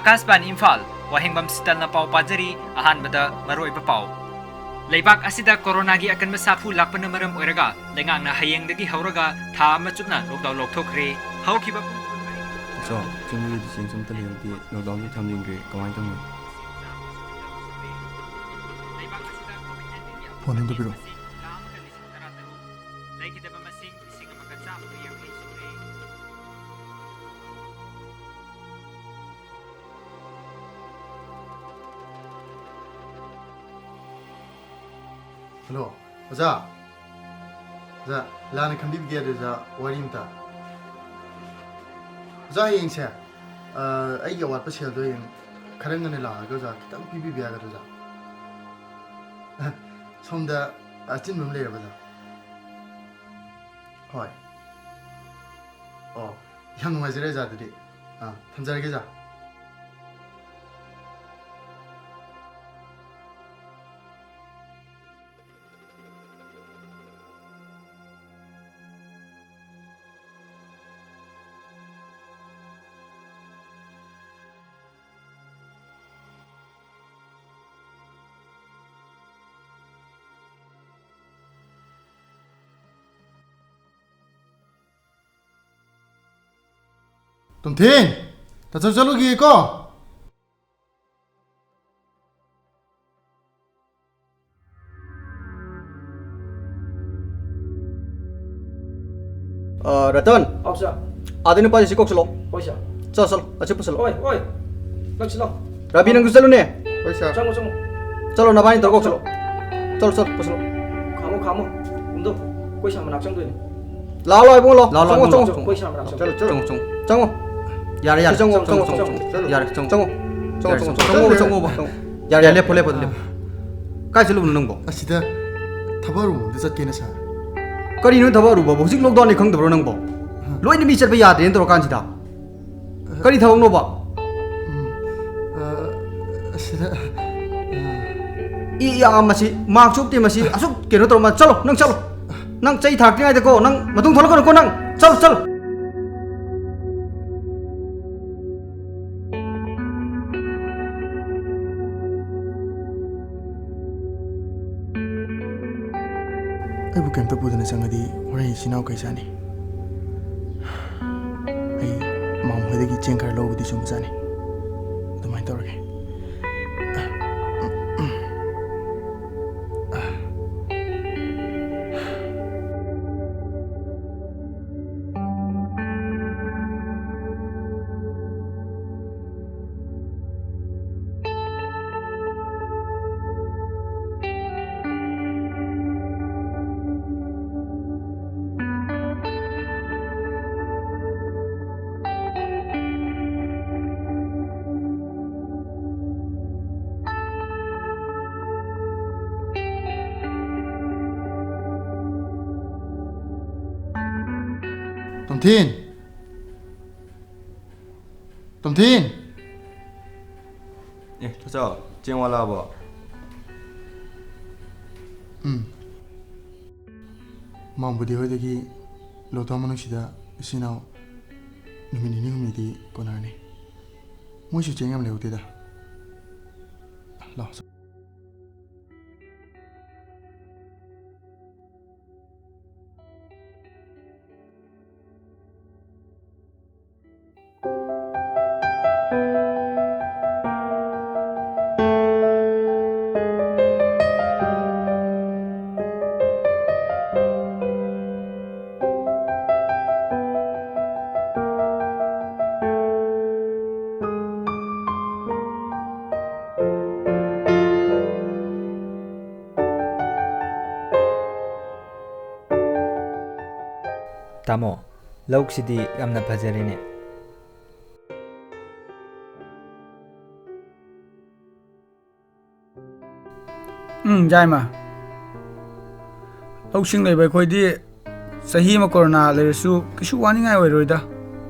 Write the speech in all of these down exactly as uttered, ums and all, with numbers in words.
ꯑꯀꯥꯁꯕꯥꯅꯤ ꯏꯝꯐꯥꯜ, ꯋꯥꯍꯦꯡꯕꯝ ꯁꯤꯇꯜꯅ ꯄꯥꯎ ꯄꯥꯖꯔꯤ꯫ ꯑꯍꯥꯟꯕꯗ ꯃꯔꯨꯑꯣꯏꯕ ꯄꯥꯎ꯫ ꯂꯩꯕꯥꯛ ꯑꯁꯤꯗ ꯀꯣꯔꯣꯅꯥꯒꯤ ꯑꯀꯟꯕ ꯁꯥꯐꯨ ꯂꯥꯛꯄꯅ ꯃꯔꯝ ꯑꯣꯏꯔꯒ ꯂꯩꯉꯥꯛꯅ ꯍꯌꯦꯡꯗꯒꯤ ꯍꯧꯔꯒ ꯊꯥ ꯑꯃ ꯆꯨꯞꯅ ꯂꯣꯛꯗꯥꯎꯟ ꯂꯧꯊꯣꯛꯈ꯭ꯔꯦ꯫ ꯍꯧꯈꯤꯕ ꯄꯨꯡ ꯀꯨꯟꯃꯔꯤ ꯑꯆꯥ, ꯆꯤꯡꯃꯤꯒꯤꯗꯤ ꯆꯦꯡ ꯆꯨꯝꯇ ꯂꯩꯍꯧꯗꯦ, ꯂꯣꯛꯗꯥꯎꯟꯁꯨ ꯊꯝꯖꯤꯟꯈ꯭ꯔꯦ, ꯀꯃꯥꯏꯅ ꯇꯧꯅꯤ? ꯐꯣꯟ ꯑꯝꯇ ꯄꯤꯔꯛꯑꯣ꯫ ꯂꯩꯈꯤꯗꯕ ꯃꯁꯤꯡ ꯂꯤꯁꯤꯡ ꯑꯃꯒ ꯆꯥꯝꯃꯒ ꯌꯥꯡꯈꯩ ꯁꯨꯔꯦ꯫ ꯍꯜꯂꯣ, ꯑꯣꯖꯥ꯫ ꯑꯣꯖꯥ, ꯂꯥꯟꯅ ꯈꯟꯕꯤꯕꯗꯤ ꯌꯥꯗꯦ, ꯑꯣꯖꯥ, ꯋꯥꯔꯤ ꯑꯝꯇ꯫ ꯑꯣꯖꯥ, ꯍꯌꯦꯡꯁꯦ, ꯑ, ꯑꯩꯒꯤ ꯑꯋꯥꯠꯄ ꯁꯦꯜꯗꯣ ꯍꯌꯦꯡ ꯈꯔ ꯉꯟꯅ ꯂꯥꯛꯑꯒ, ꯑꯣꯖꯥ, ꯈꯤꯇꯪ ꯄꯤꯕꯤꯕ ꯌꯥꯒꯗ꯭ꯔꯥ, ꯑꯣꯖꯥ? ꯁꯣꯝꯗ ꯑꯆꯤꯟꯕ ꯑꯃ ꯂꯩꯔꯕ, ꯑꯣꯖꯥ? ꯍꯣꯏ꯫ ꯑꯣ, ꯌꯥꯝ ꯅꯨꯡꯉꯥꯏꯖꯔꯦ, ꯑꯣꯖꯥ, ꯑꯗꯨꯗꯤ꯫ ꯑꯥ, ꯊꯝꯖꯔꯒꯦ, ꯑꯣꯖꯥ꯫ ꯇꯣꯝꯊꯤꯟ, ꯇꯥꯆꯧ ꯆꯠꯂꯨꯒꯦꯀꯣ꯫ ꯑ, ꯔꯇꯟ꯫ ꯑꯧ, ꯁꯥꯔ꯫ ꯑꯥꯗ ꯅꯨꯄꯥꯁꯤ ꯁꯤ ꯀꯧꯁꯤꯜꯂꯣ꯫ ꯍꯣꯏ, ꯁꯥꯔ꯫ ꯆꯠꯂꯣ, ꯆꯠꯂꯣ, ꯑꯁꯤ ꯄꯨꯁꯤꯜꯂꯣ꯫ ꯍꯣꯏ, ꯍꯣꯏ꯫ ꯂꯥꯛꯁꯤꯜꯂꯣ꯫ ꯔꯥꯕꯤ, ꯅꯪꯁꯨ ꯆꯠꯂꯨꯅꯦ꯫ ꯍꯣꯏ, ꯁꯥꯔ꯫ ꯆꯪꯉꯣ, ꯆꯪꯉꯣ꯫ ꯆꯠꯂꯣ, ꯅꯕꯥꯅꯤ ꯇꯧꯔ ꯀꯧꯁꯤꯜꯂꯣ꯫ ꯆꯠꯂꯣ, ꯆꯠꯂꯣ, ꯄꯨꯁꯤꯜꯂꯣ꯫ ꯈꯥꯝꯃꯣ, ꯈꯥꯝꯃꯣ꯫ ꯀꯨꯝꯗꯣ, ꯑꯩꯈꯣꯏ ꯁꯥꯔ ꯃꯅꯥꯛ ꯆꯪꯗꯣꯏꯅꯦ꯫ ꯂꯥꯛꯑꯣ, ꯂꯥꯛꯑꯣ, ꯏꯕꯨꯡꯉꯣ, ꯂꯥꯛꯑꯣ꯫ ꯂꯥꯛꯑꯣ, ꯆꯪꯉꯣ, ꯂꯥꯛꯑꯣ, ꯆꯪꯉꯣ꯫ ꯂꯥꯛꯑꯣ꯫ ꯑꯩꯈꯣꯏ ꯁꯥꯔ ꯃꯅꯥꯛ ꯆꯪꯉꯣ꯫ ꯆꯠꯂꯣ, ꯆꯠꯂꯣ꯫ ꯆꯪꯉꯣ, ꯆꯪꯉꯣ꯫ ꯌꯥꯔꯦ, ꯌꯥꯔꯦ꯫ ꯆꯪꯉꯣ, ꯆꯪꯉꯣ, ꯆꯪꯉꯣ, ꯆꯪꯉꯣ꯫ ꯆꯪꯉꯣ꯫ ꯌꯥꯔꯦ, ꯆꯪꯉꯣ꯫ ꯆꯪꯉꯣ, ꯆꯪꯉꯣ, ꯆꯪꯉꯣ꯫ ꯆꯪꯉꯣ, ꯆꯪꯉꯣ, ꯆꯪꯉꯣ꯫ ꯌꯥꯔꯦ, ꯂꯦꯞꯄꯣ, ꯂꯦꯞꯄꯣ, ꯂꯦꯞꯄꯣ꯫ ꯀꯥꯏ ꯆꯠꯂꯨꯕꯅꯣ ꯅꯪꯕꯣ? ꯑꯁꯤꯗ ꯊꯕꯛ ꯑꯔꯨꯕ ꯑꯝꯗ ꯆꯠꯀꯦꯅ, ꯁꯥꯔ꯫ ꯀꯔꯤꯅꯣ ꯊꯕꯛ ꯑꯔꯨꯕꯕꯨ? ꯍꯧꯖꯤꯛ ꯂꯣꯛꯗꯥꯎꯟꯅꯤ ꯈꯪꯗꯕ꯭ꯔꯣ ꯅꯪꯕꯣ? ꯍꯥ꯫ ꯂꯣꯏꯅ ꯃꯤ ꯆꯠꯄ ꯌꯥꯗ꯭ꯔꯦꯅ ꯇꯧꯔꯀꯥꯟꯁꯤꯗ꯫ ꯀꯔꯤ ꯊꯕꯛꯅꯣꯕ? ꯎꯝ, ꯑ, ꯑꯁꯤꯗ, ꯑ, ꯏ, ꯌꯥ, ꯃꯁꯤ ꯃꯥꯛꯁ ꯎꯞꯇꯦ, ꯃꯁꯤ ꯑꯁꯨꯛ ꯀꯩꯅꯣ ꯇꯧꯔ ꯃꯥ-, ꯆꯠꯂꯣ, ꯅꯪ ꯆꯠꯂꯣ꯫ ꯅꯪ ꯆꯩ ꯊꯥꯔꯛꯇ꯭ꯔꯤꯉꯩꯗꯀꯣ, ꯅꯪ ꯃꯇꯨꯡ ꯊꯣꯛꯂꯛꯀꯅꯨꯀꯣ, ꯅꯪ꯫ ꯆꯠꯂꯣ, ꯆꯠꯂꯣ꯫ ꯑꯩꯕꯨ ꯀꯩꯝꯇ ꯄꯨꯗꯅ ꯆꯪꯉꯗꯤ ꯍꯣꯔꯦꯟ ꯏꯆꯤꯟ ꯏꯅꯥꯎ ꯀꯩ ꯆꯥꯅꯤ? ꯑꯩ ꯃꯥꯝ ꯍꯣꯏꯗꯒꯤ ꯆꯦꯡ ꯈꯔ ꯂꯧꯕꯗꯤ ꯆꯨꯝꯕ ꯆꯥꯅꯤ꯫ ꯑꯗꯨꯃꯥꯏꯅ ꯇꯧꯔꯒꯦ꯫ ꯇꯣꯝꯊꯤꯟ! ꯇꯣꯝꯊꯤꯟ! ꯑꯦ, ꯇꯥꯆꯧ, ꯆꯦꯡ ꯋꯥꯠꯂꯛꯑꯕꯣ? ꯎꯝ꯫ ꯃꯥꯝꯕꯨꯗꯤ ꯍꯣꯏꯗꯒꯤ ꯂꯧꯊꯣꯛ ꯃꯅꯨꯡꯁꯤꯗ ꯏꯆꯤꯟ ꯏꯅꯥꯎ ꯅꯨꯃꯤꯠ ꯅꯤꯅꯤ ꯍꯨꯝꯅꯤꯗꯤ ꯀꯣꯟꯅꯔꯅꯤ꯫ ꯃꯣꯏꯁꯨ ꯆꯦꯡ ꯌꯥꯝ ꯂꯩꯍꯧꯗꯦꯗ꯫ ꯂꯥꯛꯑꯣ꯫ ꯇꯥꯃꯣ, ꯂꯧꯁꯤꯗꯤ ꯌꯥꯝꯅ ꯐꯖꯔꯦꯅꯦ꯫ ꯎꯝ, ꯌꯥꯏꯃ꯫ ꯂꯧꯁꯤꯡ ꯂꯩꯕ ꯑꯩꯈꯣꯏꯗꯤ ꯆꯍꯤ ꯑꯃ ꯀꯣꯔꯣꯅꯥ ꯂꯩꯔꯁꯨ ꯀꯩꯁꯨ ꯋꯥꯅꯤꯡꯉꯥꯏ ꯑꯣꯏꯔꯣꯏꯗ꯫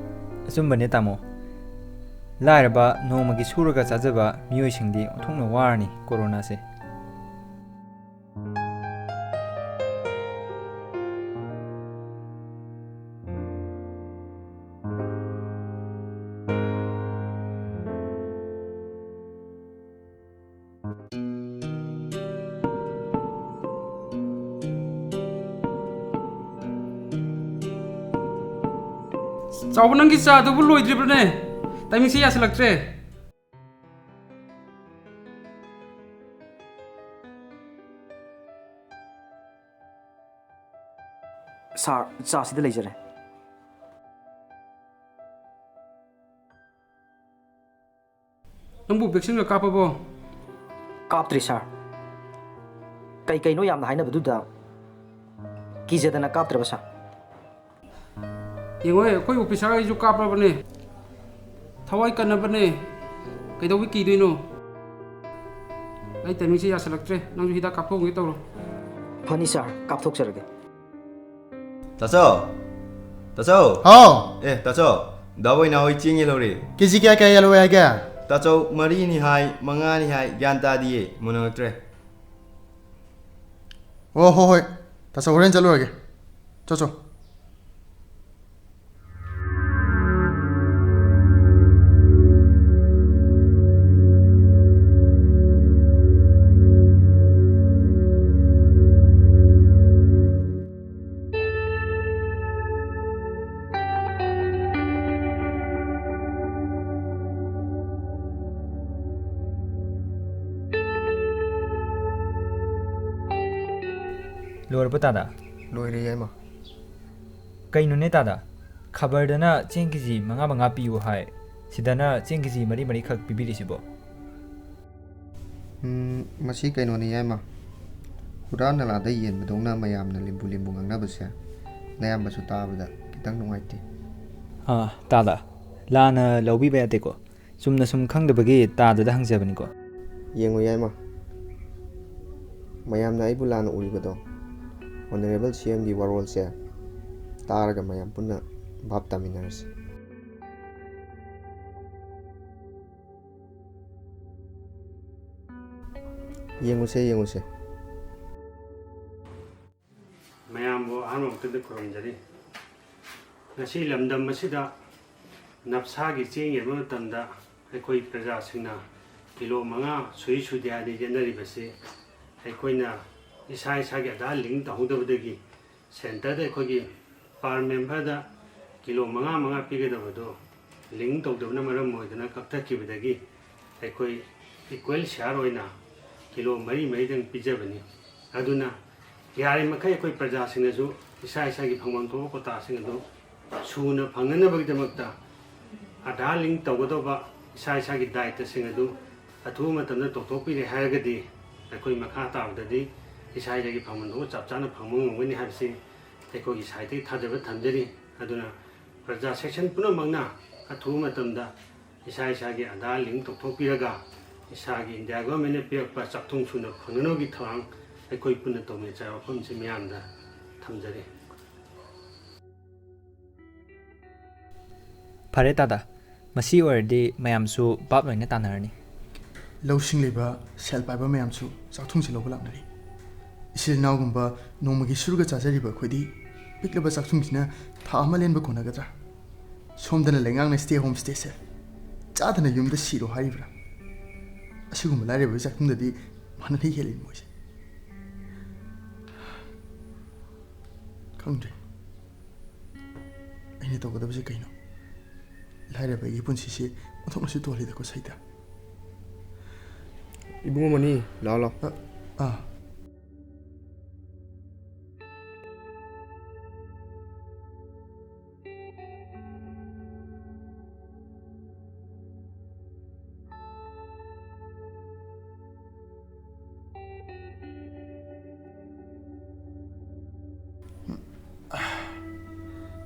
ꯑꯆꯨꯝꯕꯅꯦ, ꯇꯥꯃꯣ꯫ ꯂꯥꯏꯔꯕ, ꯅꯣꯡꯃꯒꯤ ꯁꯨꯔꯒ ꯆꯥꯖꯕ ꯃꯤꯑꯣꯏꯁꯤꯡꯗꯤ ꯑꯣꯟꯊꯣꯛꯅ ꯋꯥꯔꯅꯤ ꯀꯣꯔꯣꯅꯥꯁꯦ꯫ ꯆꯥꯎꯕ, ꯅꯪꯒꯤ ꯆꯥꯗꯨꯕꯨ ꯂꯣꯏꯗ꯭ꯔꯤꯕ꯭ꯔꯅꯦ? ꯇꯥꯏꯃꯤꯡꯁꯦ ꯌꯥꯁꯤꯜꯂꯛꯇ꯭ꯔꯦ꯫ ꯁꯥꯔ, ꯆꯥꯁꯤꯗ ꯂꯩꯖꯔꯦ꯫ ꯅꯪꯕꯨ ꯚꯦꯛꯁꯤꯟꯒ ꯀꯥꯞꯄꯕꯣ? ꯀꯥꯞꯇ꯭ꯔꯤ, ꯁꯥꯔ꯫ ꯀꯩ ꯀꯩꯅꯣ ꯌꯥꯝꯅ ꯍꯥꯏꯅꯕꯗꯨꯗ ꯀꯤꯖꯗꯅ ꯀꯥꯞꯇ꯭ꯔꯕ, ꯁꯥꯔ꯫ ꯌꯦꯡꯉꯣꯍꯦ, ꯑꯩꯈꯣꯏ ꯑꯣꯐꯤꯁꯥꯔ ꯑꯩꯁꯨ ꯀꯥꯞꯄꯕꯅꯦ꯫ ꯊꯋꯥꯏ ꯀꯟꯅꯕꯅꯦ꯫ ꯀꯩꯗꯧꯕꯩ ꯀꯤꯗꯣꯏꯅꯣ? ꯑꯩ ꯇꯥꯏꯃꯤꯡꯁꯦ ꯌꯥꯁꯤꯜꯂꯛꯇ꯭ꯔꯦ꯫ ꯅꯪꯁꯨ ꯍꯤꯗꯥꯛ ꯀꯥꯞꯊꯣꯛꯍꯟꯒꯦ ꯇꯧꯔꯣ꯫ ꯐꯅꯤ, ꯁꯥꯔ꯫ ꯀꯥꯞꯊꯣꯛꯆꯔꯒꯦ꯫ ꯇꯥꯆꯧ! ꯇꯥꯆꯧ! ꯍꯥꯎ! ꯑꯦ, ꯇꯥꯆꯧ, ꯗꯥꯕꯣꯏꯅ ꯍꯣꯏ ꯆꯦꯡ ꯌꯦꯜꯍꯧꯔꯦ꯫ ꯀꯦꯖꯤ ꯀꯌꯥ ꯀꯌꯥ ꯌꯦꯜꯍꯧꯋꯦ ꯍꯥꯏꯒꯦ? ꯇꯥꯆꯧ, ꯃꯔꯤꯅꯤ ꯍꯥꯏ, ꯃꯉꯥꯅꯤ ꯍꯥꯏ, ꯒ꯭ꯌꯥꯟ ꯇꯥꯗꯤꯌꯦ, ꯃꯨꯟꯅꯔꯛꯇ꯭ꯔꯦ꯫ ꯑꯣ, ꯍꯣ, ꯍꯣꯏ꯫ ꯇꯥꯆꯧ, ꯍꯣꯔꯦꯟ ꯆꯠꯂꯨꯔꯒꯦ꯫ ꯆꯣ, ꯆꯣ꯫ ꯂꯣꯏꯔꯕꯣ, ꯇꯥꯗ? ꯂꯣꯏꯔꯦ, ꯌꯥꯏꯃ꯫ ꯀꯩꯅꯣꯅꯦ, ꯇꯥꯗ? ꯈꯕꯔꯗꯅ ꯆꯦꯡ ꯀꯦꯖꯤ ꯃꯉꯥ ꯃꯉꯥ ꯄꯤꯌꯨ ꯍꯥꯏ, ꯁꯤꯗꯅ ꯆꯦꯡ ꯀꯦꯖꯤ ꯃꯔꯤ ꯃꯔꯤꯈꯛ ꯄꯤꯕꯤꯔꯤꯁꯤꯕꯣ? ꯎꯝ, ꯃꯁꯤ ꯀꯩꯅꯣꯅꯤ, ꯌꯥꯏꯃ꯫ ꯍꯨꯔꯥꯟ ꯅꯂꯥꯗ ꯌꯦꯟꯕꯗꯧꯅ ꯃꯌꯥꯝꯅ ꯂꯦꯝꯕꯨ ꯂꯦꯝꯕꯨ ꯉꯥꯡꯅꯕꯁꯦ ꯅꯌꯥꯝꯕꯁꯨ ꯇꯥꯕꯗ ꯈꯤꯇꯪ ꯅꯨꯡꯉꯥꯏꯇꯦ꯫ ꯑꯥ, ꯇꯥꯗ, ꯂꯥꯟꯅ ꯂꯧꯕꯤꯕ ꯌꯥꯗꯦꯀꯣ꯫ ꯆꯨꯝꯅ ꯁꯨꯝ ꯈꯪꯗꯕꯒꯤ ꯇꯥꯗꯗ ꯍꯪꯖꯕꯅꯤꯀꯣ꯫ ꯌꯦꯡꯉꯨ, ꯌꯥꯏꯃ, ꯃꯌꯥꯝꯅ ꯑꯩꯕꯨ ꯂꯥꯟꯅ ꯎꯔꯤꯕꯗꯣ, ꯑꯣꯅꯔꯦꯕꯜ ꯁꯤ ꯑꯦꯝꯒꯤ ꯋꯥꯔꯣꯜꯁꯦ ꯇꯥꯔꯒ ꯃꯌꯥꯝ ꯄꯨꯟꯅ ꯚꯥꯞ ꯇꯥꯃꯤꯟꯅꯔꯁꯤ꯫ ꯌꯦꯡꯉꯨꯁꯦ, ꯌꯦꯡꯉꯨꯁꯦ꯫ ꯃꯌꯥꯝꯕꯨ ꯑꯍꯥꯟꯕ ꯃꯛꯇꯗ ꯈꯨꯔꯨꯝꯖꯔꯤ꯫ ꯉꯁꯤ ꯂꯝꯗꯝ ꯑꯁꯤꯗ ꯅꯞꯁꯥꯒꯤ ꯆꯦꯡ ꯌꯦꯟꯕ ꯃꯇꯝꯗ ꯑꯩꯈꯣꯏ ꯄ꯭ꯔꯖꯥꯁꯤꯡꯅ ꯀꯤꯂꯣ ꯃꯉꯥ ꯁꯨꯏ ꯁꯨꯗꯦ ꯍꯥꯏꯅ ꯌꯦꯟꯅꯔꯤꯕꯁꯤ ꯑꯩꯈꯣꯏꯅ ꯏꯁꯥ ꯏꯁꯥꯒꯤ ꯑꯙꯥꯔ ꯂꯤꯡ ꯇꯧꯍꯧꯗꯕꯗꯒꯤ ꯁꯦꯟꯇꯔꯗ ꯑꯩꯈꯣꯏꯒꯤ per memberꯗ ꯀꯤꯂꯣ ꯃꯉꯥ ꯃꯉꯥ ꯄꯤꯒꯗꯕꯗꯣ ꯂꯤꯡ ꯇꯧꯗꯕꯅ ꯃꯔꯝ ꯑꯣꯏꯗꯨꯅ ꯀꯛꯊꯠꯈꯤꯕꯗꯒꯤ ꯑꯩꯈꯣꯏ ꯏꯀ꯭ꯋꯦꯜ ꯁꯤꯌꯥꯔ ꯑꯣꯏꯅ ꯀꯤꯂꯣ ꯃꯔꯤ ꯃꯔꯤꯗꯪ ꯄꯤꯖꯕꯅꯤ꯫ ꯑꯗꯨꯅ ꯌꯥꯔꯤꯃꯈꯩ ꯑꯩꯈꯣꯏ ꯄ꯭ꯔꯖꯥꯁꯤꯡꯅꯁꯨ ꯏꯁꯥ ꯏꯁꯥꯒꯤ ꯐꯪꯐꯝ ꯊꯣꯛꯄ ꯀꯣꯇꯥꯁꯤꯡ ꯑꯗꯨ ꯁꯨꯅ ꯐꯪꯅꯅꯕꯒꯤꯗꯃꯛꯇ ꯑꯥꯙꯥꯔ ꯂꯤꯡ ꯇꯧꯒꯗꯧꯕ ꯏꯁꯥ ꯏꯁꯥꯒꯤ ꯗꯥꯏꯇꯁꯤꯡ ꯑꯗꯨ ꯑꯊꯨꯕ ꯃꯇꯝꯗ ꯇꯧꯊꯣꯛꯄꯤꯔꯦ ꯍꯥꯏꯔꯒꯗꯤ ꯑꯩꯈꯣꯏ ꯃꯈꯥ ꯇꯥꯕꯗꯗꯤ ꯏꯁꯥ ꯏꯁꯥꯒꯤ ꯐꯪꯐꯝ ꯊꯣꯛꯄ ꯆꯞ ꯆꯥꯅ ꯐꯪꯕ ꯉꯝꯒꯅꯤ ꯍꯥꯏꯕꯁꯤ ꯑꯩꯈꯣꯏꯒꯤ ꯁꯥꯏꯠꯇꯒꯤ ꯊꯥꯖꯕ ꯊꯝꯖꯔꯤ꯫ ꯑꯗꯨꯅ ꯄ꯭ꯔꯖꯥ ꯁꯦꯛꯁꯟ ꯄꯨꯝꯅꯃꯛꯅ ꯑꯊꯨꯕ ꯃꯇꯝꯗ ꯏꯁꯥ ꯏꯁꯥꯒꯤ ꯑꯥꯙꯥꯔ ꯂꯤꯡ ꯇꯧꯊꯣꯛꯄꯤꯔꯒ ꯏꯁꯥꯒꯤ ꯏꯟꯗꯤꯌꯥ ꯒꯣꯔꯃꯦꯟꯅ ꯄꯤꯔꯛꯄ ꯆꯥꯛꯊꯨꯡ ꯁꯨꯅ ꯐꯪꯅꯅꯕꯒꯤ ꯊꯧꯔꯥꯡ ꯑꯩꯈꯣꯏ ꯄꯨꯟꯅ ꯇꯧꯃꯤꯟꯅꯁꯦ ꯍꯥꯏꯕ ꯋꯥꯐꯝꯁꯤ ꯃꯤꯌꯥꯝꯗ ꯊꯝꯖꯔꯤ꯫ ꯐꯔꯦ ꯇꯥꯗ, ꯃꯁꯤ ꯑꯣꯏꯔꯗꯤ ꯃꯌꯥꯝꯁꯨ ꯚꯥꯞ ꯂꯣꯏꯅ ꯇꯥꯟꯅꯔꯅꯤ꯫ ꯂꯧꯁꯤꯡ ꯂꯩꯕ ꯁꯦꯜ ꯄꯥꯏꯕ ꯃꯌꯥꯝꯁꯨ ꯆꯥꯛꯊꯨꯡꯁꯤ ꯂꯧꯕ ꯂꯥꯛꯅꯔꯤ꯫ ꯏꯆꯤꯜ ꯏꯅꯥꯎꯒꯨꯝꯕ ꯅꯣꯡꯃꯒꯤ ꯁꯨꯔꯒ ꯆꯥꯖꯔꯤꯕ ꯑꯩꯈꯣꯏꯗꯤ ꯄꯤꯛꯂꯕ ꯆꯥꯛꯊꯨꯡꯁꯤꯅ ꯊꯥ ꯑꯃ ꯂꯦꯟꯕ ꯀꯣꯟꯅꯒꯗ꯭ꯔꯥ? ꯁꯣꯝꯗꯅ ꯂꯩꯉꯥꯛꯅ stay home stay safe, ꯆꯥꯗꯅ ꯌꯨꯝꯗ ꯁꯤꯔꯣ ꯍꯥꯏꯔꯤꯕ꯭ꯔꯥ? ꯑꯁꯤꯒꯨꯝꯕ ꯂꯥꯏꯔꯕꯒꯤ ꯆꯥꯛꯊꯨꯡꯗꯗꯤ ꯃꯥꯟꯅꯅ ꯍꯦꯜꯂꯤ ꯃꯣꯏꯁꯦ꯫ ꯈꯪꯗ꯭ꯔꯦ ꯑꯩꯅ ꯇꯧꯒꯗꯕꯁꯦ ꯀꯩꯅꯣ꯫ ꯂꯥꯏꯔꯕ ꯑꯩꯒꯤ ꯄꯨꯟꯁꯤꯁꯦ ꯑꯣꯟꯊꯣꯛꯅꯁꯨ ꯇꯣꯜꯂꯤꯗꯀꯣ ꯁꯩꯇ꯫ ꯏꯕꯨꯡꯉꯣ ꯃꯅꯤ, ꯂꯥꯛꯑꯣ ꯂꯥꯛꯑꯣ꯫ ꯑꯥ꯫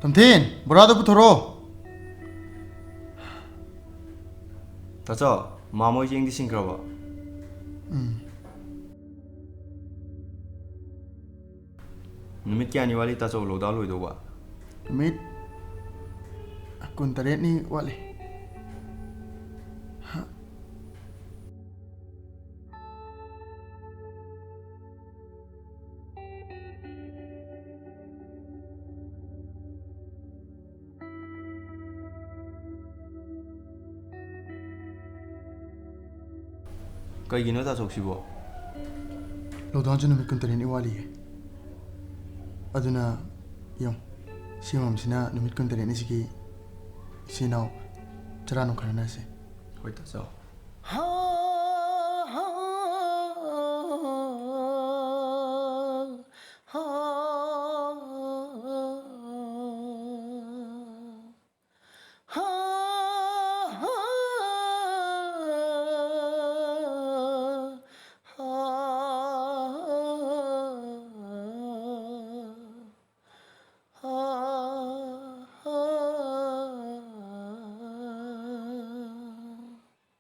ꯇꯝꯊꯤꯟ, ꯕꯣꯔꯥꯗꯣ ꯄꯨꯊꯣꯔꯛꯑꯣ꯫ ꯇꯥꯆꯧ, ꯃꯥꯃꯣꯏ ꯆꯦꯡꯗꯤ ꯁꯤꯡꯈ꯭ꯔꯕꯣ? ꯎꯝ꯫ ꯅꯨꯃꯤꯠ ꯀꯌꯥꯅꯤ ꯋꯥꯠꯂꯤ ꯇꯥꯆꯧ ꯂꯣꯛꯗꯥꯎꯟ ꯂꯣꯏꯗꯧꯕ? ꯅꯨꯃꯤꯠ ꯀꯨꯟꯇꯔꯦꯠꯅꯤ ꯋꯥꯠꯂꯤ꯫ ꯀꯩꯒꯤꯅꯣ ꯇꯥꯆꯧꯁꯤꯕꯣ? ꯂꯣꯛꯗꯥꯎꯟꯁꯨ ꯅꯨꯃꯤꯠ ꯀꯨꯟꯇꯔꯦꯠꯅꯤ ꯋꯥꯠꯂꯤꯌꯦ꯫ ꯑꯗꯨꯅ ꯌꯦꯡꯉꯨ꯫ ꯁꯤ ꯃꯐꯝꯁꯤꯅ ꯅꯨꯃꯤꯠ ꯀꯨꯟꯇꯔꯦꯠꯅꯤꯁꯤꯒꯤ ꯏꯆꯤꯟ ꯏꯅꯥꯎ ꯆꯔꯥ ꯅꯨꯡꯈꯥꯏꯅꯁꯦ꯫ ꯍꯣꯏ ꯇꯥꯆꯧ꯫